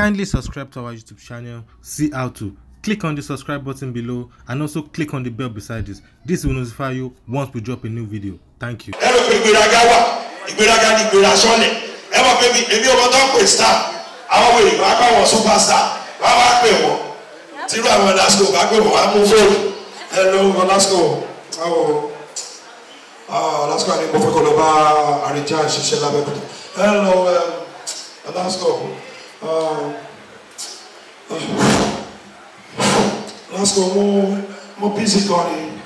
Kindly subscribe to our YouTube channel, see how to. Click on the subscribe button below and also click on the bell beside this. This will notify you once we drop a new video. Thank you. Ẹ rò pé ìgbéraga wà, ìgbéraga ni ìgbéra sọ́lẹ̀. Ẹ mọ̀ pé èmi ọmọ tó ń pè star, àwọn wèrè wá bá wọn superstar, wá wá pè wọ́n. Tírú àwọn Olasco bá pè wọ́n, wá mú fóònù. Hello Olasco, báwo? Olasco ni mo fẹ́ kọ́ lọ bá Àrìjà ṣiṣẹ́ lábẹ́kúta. Hello Olasco. Olasco, mo busy gan ni,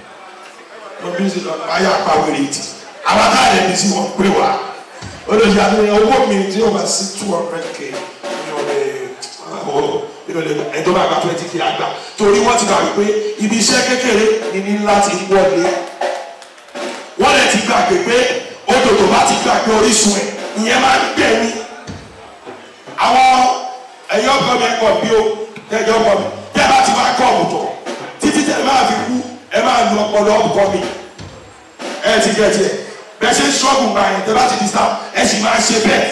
mo busy gan ni, ayé apáwèrè tì. Àwọn táyà lè busy wọn pé wá. Olóyè àti owó mi tí yóò bá sí 200K mi ò lè ẹjọ́ bá gba 20K àgbà. Torí wọ́n ti gbà wípé ibi iṣẹ́ kékeré ni ní láti wọlé. Wọ́n lè ti gbàgbé pé odò tó bá ti gbàgbé orísun ẹ̀, ìyẹn máa ń gbẹ̀ ni. Àwọn ẹ̀yọ́ ọkọ mi ẹ̀kọ́ bí o, ẹ̀yọ́ ọkọ mi, tẹ́ bá ti wá kọ́ ọ̀bùtọ̀, títí tẹ́ máa fi kú, ẹ máa lu ọpọlọ ọkọ mi. Ẹ ti gẹ̀ tiẹ̀, bẹ́ẹ̀ ṣe ń ṣọ́ọ̀gùn gbà yẹn, tẹ́ bá ti di sá, ẹ sì máa ṣe bẹ́ẹ̀.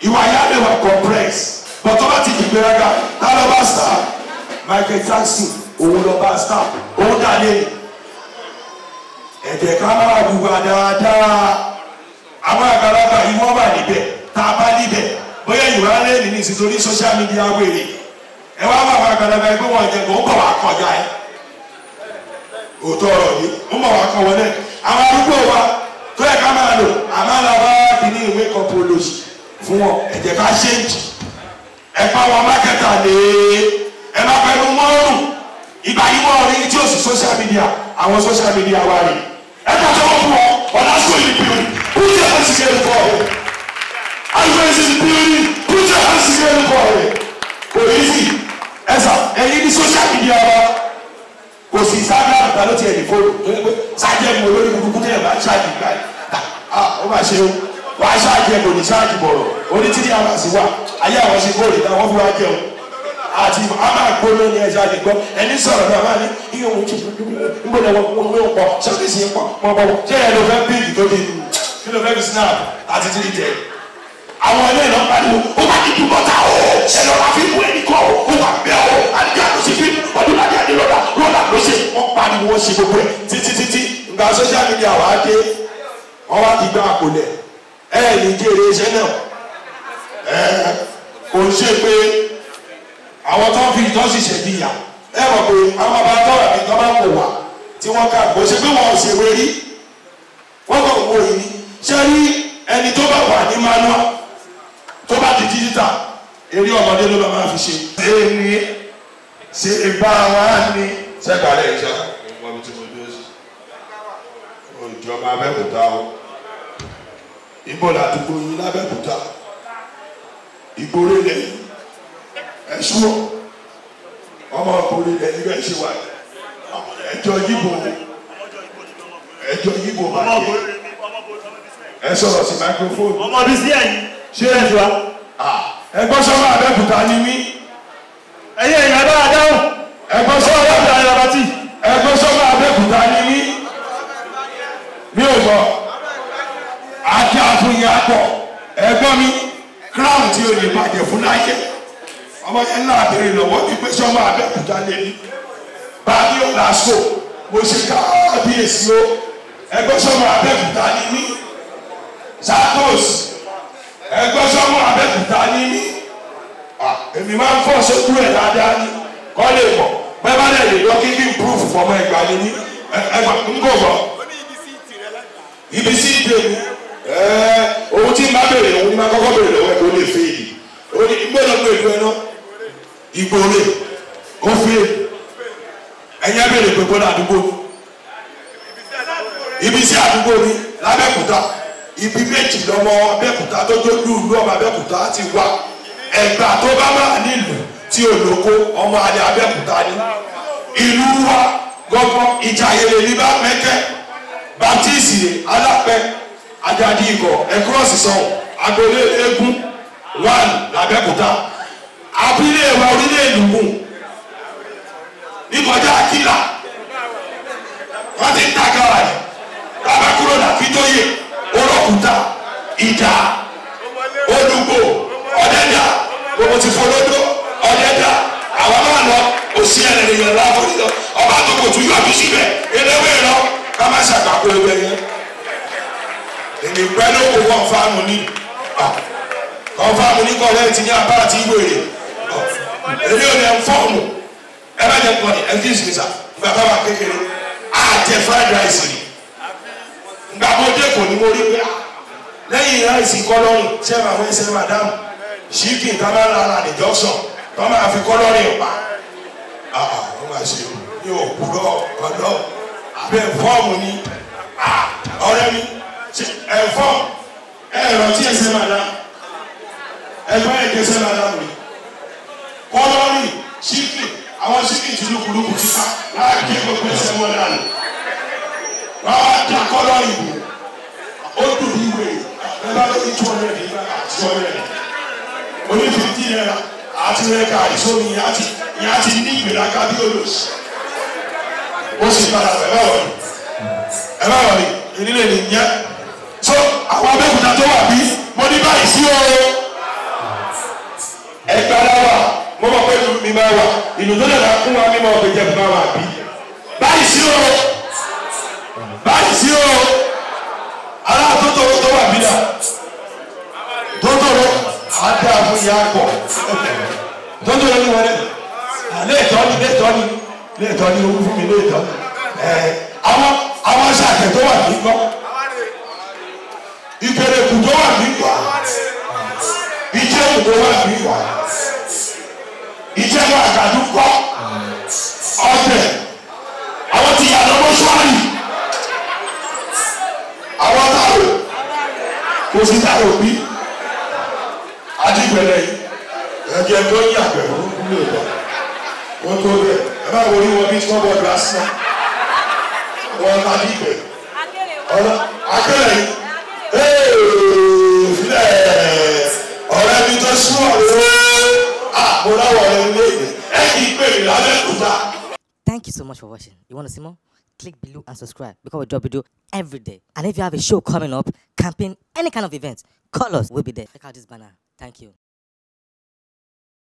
Ìwà yá lè wà compress, but tó bá ti di gbéraga, tá lọ bá star? Michael Jackson, òun lọ bá star, òun dà lé. Ẹ jẹ́ ká máa wùwà dáadáa. Àwọn àgbàlagbà yìí wọ́n wà níbẹ̀, tá a bá níbẹ̀. Bóyá ìwà lẹ́yìn ní ìsìtorí social media wèrè. Ẹ wá wà wà àgbàlagbà ẹgbẹ́ wọn jẹ kó ń bọ̀ wá kọjá ẹ. Òótọ́ ọ̀rọ̀ yìí, ń bọ̀ wá kọ wọlé. Àwọn arúgbó wa tó yẹ ká máa lò, àmọ́ la bá kíní ìwé kan polóṣì fún wọn. Ẹ jẹ́ ká ṣéǹjì. Ẹ pa wọn mákẹ́tà lé. Ẹ má pẹ̀lú mọ́rùn. Ìgbà yìí wọ́n rí tí ó sì social media, àwọn social media wa rè. Ẹ kà tó wọ́n fún wọn, Olasco in the building. Put your hands together for him. Always in the building. Put your hands together for him. Kò easy. Ẹ sà, ẹ̀yin ní social media wa. Kò sí Instagram ta ló ti ẹ̀ ní fóònù. Tó yẹ pé sáájẹ́ mi olórí burúkú tẹ̀yẹ̀ bá ṣáàjì gbà yìí. Ó mà ṣe o. Wàá ṣáàjì ẹ̀ kò ní ṣáàjì bọ̀rọ̀. Oní títí àwọn àṣì wà. Ayé àwọn ṣe fóònù táwọn fi wá jẹun. Àti a máa gbóná ní ẹja lè gbọ́. Ẹni sọ̀rọ̀ náà máa ní iye òun ṣe ń bọ̀ lọ́wọ́ wọn pọ̀ ṣọ́ọ̀ṣì ń pọ̀ pọ̀ pọ̀. Ṣé ẹ ló fẹ́ bíìgì tó di kí ló fẹ́ fi snap àti títí jẹ? Àwọn ilé ìlọ pariwo, ó bá ti dùn bọ́tà o, ẹ lọ ra fíìmù ẹnì kan o, ó wà bẹ́ẹ̀ o, àdìgbà ló ṣe fíìmù, ọdún láti àdé lọ́dà, lọ́dà ló ṣe, wọ́n pariwo wọ́n ṣe gbogbo ẹ̀ títí títí. Ìgbà social media wà á dé, wọ́n wá ti gbá àpòlẹ̀, ẹ ní jèrè iṣẹ́ náà. Ẹ kò ń ṣe pé àwọn tó ń fi ìtọ́ sì ṣẹ̀bi ìyà, ẹ mọ̀ pé àwọn bàbá tọ́ra mi tó bá kò wá tí wọ́n kà kò ṣe pé wọ́n ò ṣèwé rí, wọ́n kàn wọ ìní. Ṣé rí ẹni tó bá wà ní manual tó bá di digital, eré ọmọdé ló bá máa fi ṣe. Ṣé ní ṣe bá wa ní. Sẹ́gbàlẹ̀ ìṣá, mo mọ ibi tí mo dúró sí. Ìjọba Abẹ́òkúta o. Ibo làdúgbò yín lábẹ́òkúta. Ìgboro ilẹ̀ yìí. Ẹ̀ṣú ọmọ ìgboro ilẹ̀ yìí bẹ́ẹ̀ ṣe wà. Ẹjọ́ yíbo. Ẹjọ́ yíbo máa jẹ. Ẹ sọ̀rọ̀ sí microphone. Ọmọ bíi sí ẹ̀yìn. Ṣé ẹ jọ? Ẹgbọ́n sọ́mọ́ Abẹ́òkúta ni mí. Ẹyẹ ìyá bá a dáhùn. Ẹgbọ́n sọ́mọ́ Abẹ́òkúta. Ẹgbọ́n sọ́mọ́ Abẹ́òkúta ni mí. Mi ò gbọ́. Ajá fún yín akọ. Ẹgbọ́n mi, crown tí o lè bàjẹ́ fún láyé. Ọmọ yẹn náà béèrè lọ́wọ́ mi pé sọ́mọ́ Abẹ́òkúta lè ní. Bàbí Olasco, mo ṣe kábíyèsí o. Ẹgbọ́n sọ́mọ́ Abẹ́òkúta ni mí. Santos, ẹgbẹ́ sọ́mọ́ Abẹ́òkúta ní mí. Èmi máa ń fọ́ sójú ẹ̀ dáadáa ní kọ́ lè mọ̀ bẹ́ẹ̀ bá lè lè lọ kí kí n proof fọmọ ẹgbàá ní mí. Ẹgbà ń kò bọ̀. Ibi sí ìdè mi. Ohun tí n bá béèrè òun ni máa kọ́kọ́ béèrè lọ́wọ́ ẹ̀ kó lè fẹ́ yìí. Ó ní gbọ́dọ̀ pé ìlú ẹ náà. Ìgbòrè ó fẹ́. Ẹ̀yin á béèrè pé kó ládùúgbò. Ibi sí àdúgbò ni lábẹ́òkúta. Ibi méjì lọmọ Abẹ́òkúta tó tó lù lú ọmọ Abẹ́òkúta ti wá. Ẹ̀gbà tó bá máa nílùú tí olóko ọmọ alẹ́ Abẹ́òkúta ni. Ìlú wa gbọ́gbọ́n Ìjàyè ní bá mẹ́kẹ́ Baptist Alápẹ́ Àjàdí Ikọ̀ ẹ̀kúrọ̀sì sọ̀hún agboolé eégún one l'Abẹ́òkúta. Abílẹ̀ wa orílẹ̀ èlùkùn níkọjá Akílà wọ́n ti ń ta gàrà yìí bàbá kúrò làkítóyè. Olókùúta, Ìjà, Olùgbò, Ọ̀dẹ́dà, gbogbo ti fọlọ́dọ̀. sí ẹlẹ́yìn láàbò nílọ ọba tó kò tún yọjú síbẹ̀ eléwé lọ ká má ṣàgbàkó ẹgbẹ́ yẹn. Èmi pẹ́ ló kó kọ́nfàmù ní kọ́nfàmù ní kọ́lẹ́ẹ̀tì ní apá àti ìwéèrè. Èmi ò ní ẹ̀ ń fọ́ọ̀mù ẹ bá jẹ pọ̀ ní excuse me sir ìgbà táwa kékeré á jẹ fried rice ni. Ìgbà mo dé kò ní mo rí pé lẹ́yìn ráìsì kọ́lọ́rìn ṣé màá fẹ́ ṣe madam ṣíkì tá máa ń ra ní junction tó máa fi kọ́lọ́rìn pa. Ó máa ṣe o ní òkúrọ̀ ọ̀dọ́ abẹ́ fọ́ọ̀mù ni ọ̀rẹ́ mi ẹ̀ fọ́ọ̀mù ẹ̀ rántí ẹsẹ̀ madam ẹ̀gbọ́n ẹ̀jẹ̀ ẹsẹ̀ madam mi kọ́lọ́rìn ṣíkì àwọn ṣíkì tí lúkúlúkú ti ká láàkí gbogbo ẹsẹ̀ wọn dànù wọ́n á dá kọ́lọ́rìn bò ó dùn ní ìwé ẹ bá lórí 200 nígbà 200 oní 50 naira àti rẹ́ka àìsómi ìyá ti ní ìgbéraga bí olóòsì ó sì padà ẹ bá wọlé ìdílé ní yẹn so àwọn Abẹ́òkúta tó wà bí mo ní báyìí sí o ẹgbẹ́ aláwà mo mọ̀ pé ìlú mi máa wà ìlú tó dàda kún wa mímọ́ ọ̀gbẹ́ jẹ́ máa wà bí báyìí sí o báyìí sí o aláàtótó tó wà bí dà tótóró àdá fún ya pọ̀ tótóró ní wọlé léètọ́ ni léètọ́ ni léètọ́ ni owó fún mi léètọ́ ni àwọn ṣàkẹ́ tó wà bí gbọ́ ìkẹrẹ̀kù tó wà bí gbọ́ ìjẹun tó wà bí gbọ́ ìjẹun àgàdù kọ́ ọ̀tẹ̀ àwọn ti yàrá mọ́ṣúárì àwọn táwọn kò sí táwọn bí adigbẹlẹ yìí ẹjẹ tó ń yàgbẹ́ burúkú lè lọ wọn tó bẹ ẹ bá wọlé wọn bí tí wọn bọ dùn asán wọn adigbẹ ọlọ akẹlẹ yìí ee filẹ ọ̀rẹ́ mi tó sún ọ̀rẹ́ àbúráwọ rẹ léèrè ẹ kì í pè mí lábẹ́òkúta. Thank you so much for watching. You want to see more? Click below and subscribe because we drop video every day. And if you have a show coming up, campaign, any kind of event, call us. We'll be there. Check out this banner. Thank you.